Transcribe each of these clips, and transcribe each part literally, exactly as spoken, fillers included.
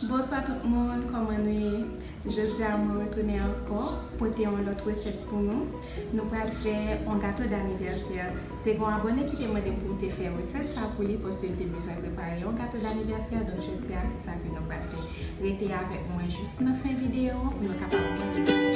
Bonswa tout moun, kòman nou ye? Jodi a mwen retounen ankò, pote yon lòt resèt pou nou. Nou pral fè yon gato danivèsè. Te gen yon abòne ki te mande m pou m te fè resèt sa pou li paske l te bezwen prepare yon gato danivèsè. Donk jodi a se sa ke nou pral fè. Rete avèk mwen jis nan fen videyo an pou nou kapab wè.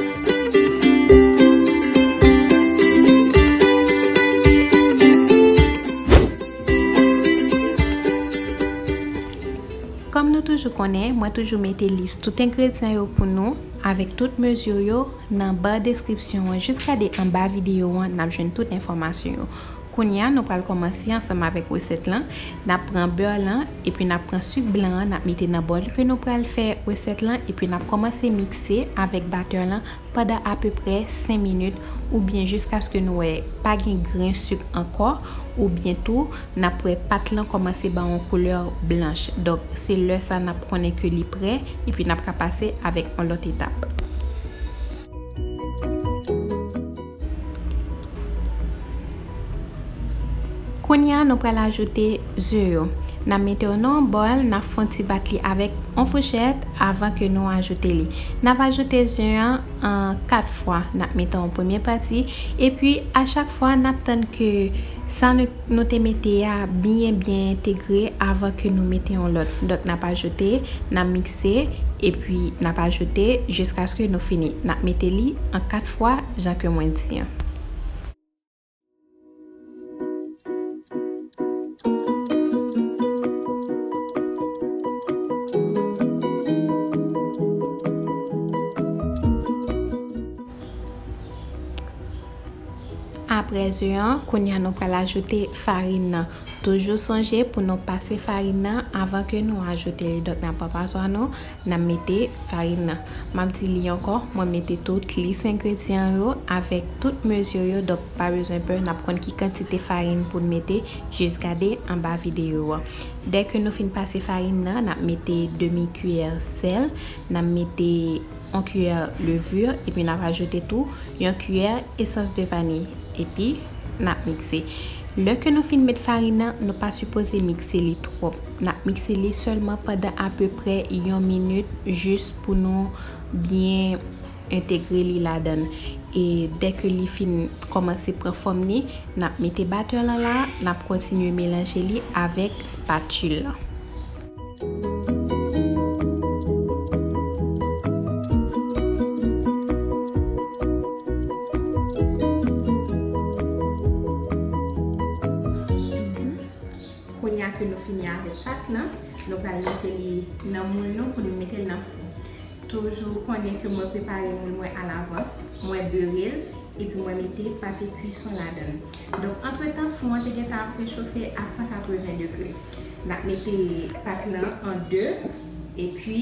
Kòm nou toujou konnen, mwen toujou mete lis tout engredyan yo pou nou, avèk tout mezi yo, nan ba deskripsyon an. Jis gade anba videyo an, n ap jwenn tout enfòmasyon yo. Kounye a, nou pral kòmanse ansanm avèk resèt lan. N ap pran bè lan, epi n ap pran sik blan an, n ap mete nan bòl ke nou pral fè resèt lan, epi n ap kòmanse mikse avèk batè lan pandan apeprè senk minit, oubyen jiskaske nou wè pa gen grenn sik ankò, oubyen tou n ap wè pat lan kòmanse ba yon koulè blanch. Donk, se lè sa n ap konnen ke li prè, epi n ap ka pase avèk yon lòt etap. Kounye a, nou pral ajoute ze yo. N ap mete yo nan yon bòl, n ap fè yon ti bat li avèk yon fouchèt avan ke nou ajoute li. N ap ajoute ze an an kat fwa. N ap mete yon premye pati, epi a chak fwa, n ap tann ke sa nou, nou te mete a byen, byen entegre avan ke nou mete yon lòt. Donk, n ap ajoute, n ap mikse, epi n ap ajoute jiskaske nou fini. N ap mete li an kat fwa, jan ke mwen di an. Apre ze an, kounye a nou pral ajoute farin nan. Toujou sonje pou nou pase farin nan avan ke nou ajoute li. Donk, n ap pran paswa nou, n ap mete farin nan. M ap di li ankò, mwen mete tout lis engredyan yo avèk tout mezi yo. Donk, pa bezwen pè, n ap konn ki kantite farin pou n mete, jis gade anba videyo an. Dèke nou fin pase farin nan, n ap mete demi kiyè sèl, n ap mete yon kiyè levure, epi n ap ajoute tou yon kiyè esans de vaniy, epi n ap mikse. Lè ke nou fin met farin nan, nou pa sipoze mikse li twòp. N ap mikse li sèlman pandan apeprè yon minit, jis pou nou byen entegre li ladan l. E dèke li fin kòmanse pran fòm li, n ap mete batè lan la, n ap kontinye melanje li avèk spatil lan. Kounye a ke nou fini avèk pat lan, nou pral mete li nan moul nou pou nou mete l nan fou. Toujou konnen ke mwen prepare moul mwen alavans, mwen bere l, epi mwen mete papye kwison ladan l. Donk, antretan, fou an te gentan ap rechofe a san katreven degre. N ap mete pat lan an de, epi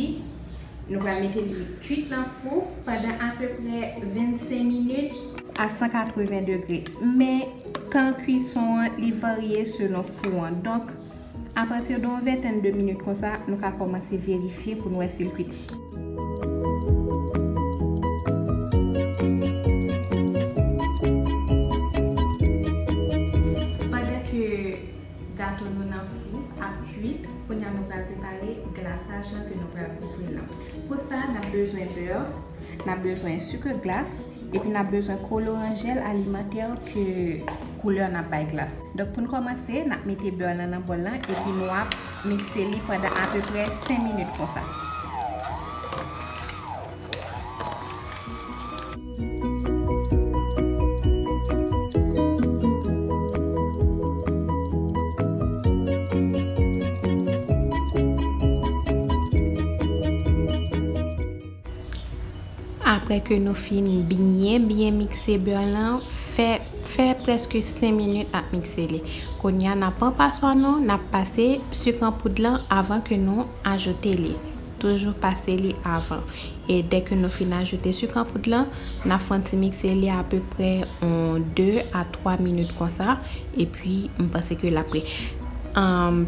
nou pral mete li kwit nan fou pandan apeprè vennsenk minit a san katreven degre. Men, tan kwison an, li varye selon fou an. Donk, apati de yon ventèn de minit konsa, nou ka kòmanse verifye pou n wè si l kwit. Pandan ke gato nou nan fou ap kwit, kounye a nou pral prepare glasaj lan ke nou pral kouvri l lan. Pou sa, n ap bezwen bè, n ap bezwen sik glas, epi n ap bezwen koloran jèl alimantè ke koulè n ap bay glas. Donk, pou n kòmanse, n ap mete bè lan nan bòl lan, epi nou ap mikse li pandan apeprè senk minit konsa. Apre ke nou fin byen, byen mikse bè lan, fè, fè prèske senk minit n ap mikse li. Kounye a, n ap pran paswa nou, n ap pase sik an poud lan avan ke nou ajoute li. Toujou pase li avan. E dèke nou fin ajoute sik an poud lan, n ap fè yon ti mikse li apeprè yon de a twa minit konsa, epi m panse ke l ap prè. Ann,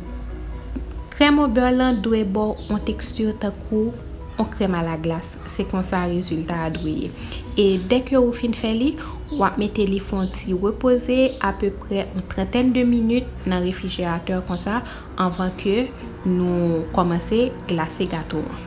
krèm o bè lan dwe ba w yon teksti tankou yon krèm alaglas. Se konsa rezilta a dwe ye. E dèke ou fin fè li, w ap mete li fè yon ti repoze apeprè yon trantèn de minit nan refrijeratè konsa anvan ke nou kòmanse glase gato an.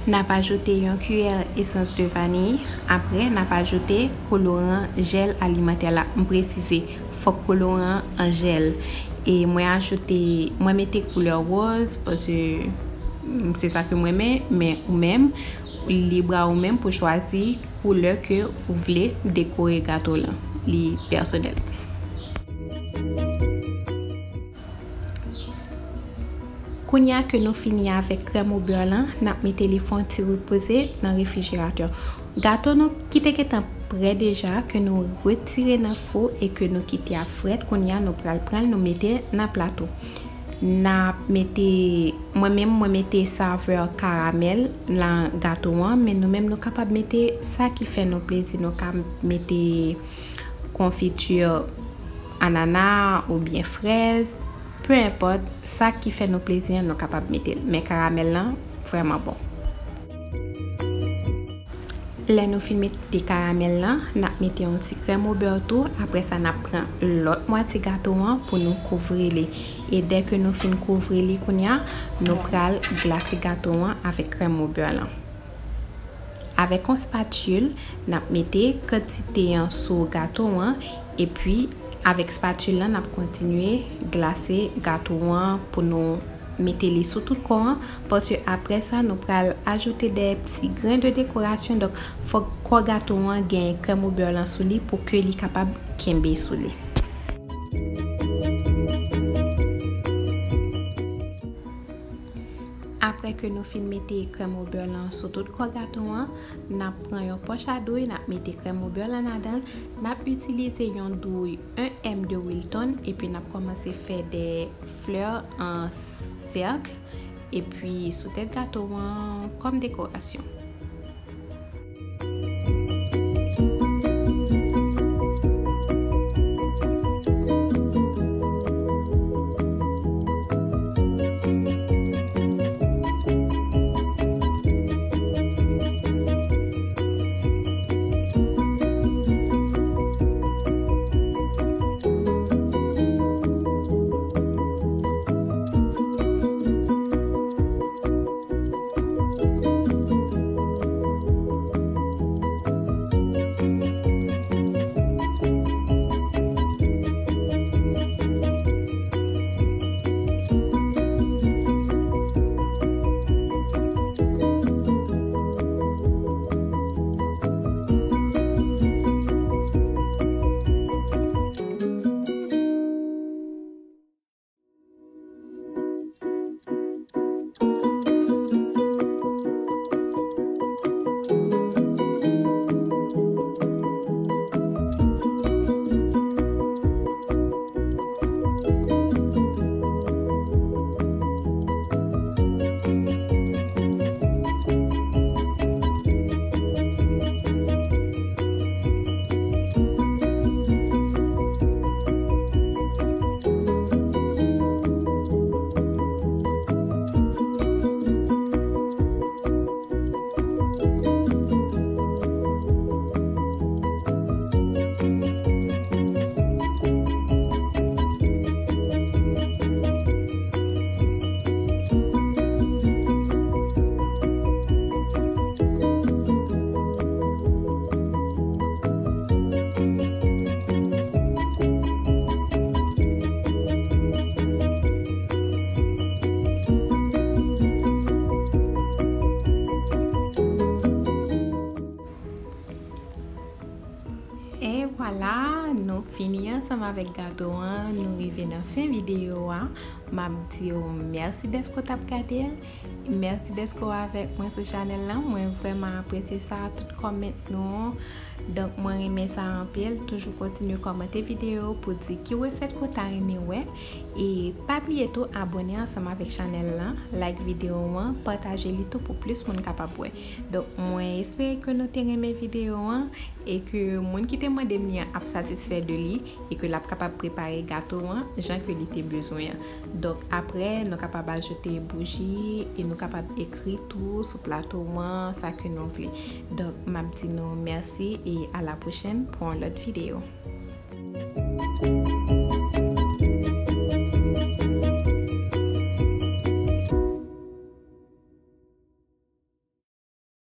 N ap ajoute yon kiyè esans de vaniy. Apre, n ap ajoute koloran jèl alimantè la. M presize, fòk koloran an jèl. E mwen ajoute, mwen mete koulè wòz, paske, mm, se sa ke mwen renmen, men ou menm, lib a ou menm pou chwazi koulè ke ou vle dekore gato lan. Li pèsonèl. Kounye a ke nou fini avèk krèm o bè lan, n ap mete li fè yon ti repoze nan refrijeratè. Gato nou ki te gentan prè deja, ke nou retire nan fou e ke nou kite a frèt, kounye a nou pral pran l, nou mete nan plato. N ap mete, mwen menm, mwen mete savè karamèl nan gato an, men nou menm nou kapab mete sa ki fè nou plezi. Nou ka mete konfiti anana oubyen frèz, pe enpòt, sa ki fè nou plezi an, nou kapab mete l. Men karamèl lan vrèman bon. Lè nou fin mete karamèl lan, n ap mete yon ti krèm o bè tou. Apre sa, n ap pran lòt mwatye gato an pou nou kouvri li. E dèke nou fin kouvri li kounye a, nou pral glase gato an avèk krèm o bè lan. Avèk yon spatil, n ap mete kantite an sou gato an, epi avèk spatil lan, n ap kontinye glase gato an pou nou mete li sou tout kò an, paske apre sa, nou pral ajoute de ti gren de dekorasyon. Donk, fòk kò gato an gen krèm o bè lan sou li pou ke li kapab kenbe sou li. Apre ke nou fin mete krèm o bè lan sou tout kò gato an, n ap pran yon pòch a douy, n ap mete krèm o bè lan ladan l, n ap itilize yon douy en M de Wilton, epi n ap kòmanse fè de flè an sèk, epi sou tèt gato an kòm dekorasyon. E vwala, nou fini Ansanm avèk gato an, nou rive nan fen videyo a. M ap di w mèsi dèske w t ap gade l. Mèsi dèske w avèk mwen sou chanèl lan. Mwen vrèman apresye sa, tout kòmant nou. Donk, mwen renmen sa anpil. Toujou kontinye kòmante videyo pou di ki resèt ke w ta renmen wè. E pa bliye tou abòne ansanm avèk chanèl lan, like videyo an, pataje li tou pou plis moun kapab wè. Donk, mwen espere ke nou te renmen videyo an e ke moun ki te mande m li an ap satisfè de li e ke l ap kapab prepare gato an jan ke li te bezwen an. Donk, apre, nou kapab ajoute bouji e nou kapab ekri tou sou plato an sa ke nou vle. Donk, m ap di nou mèsi e a la pwochèn pou yon lòt videyo.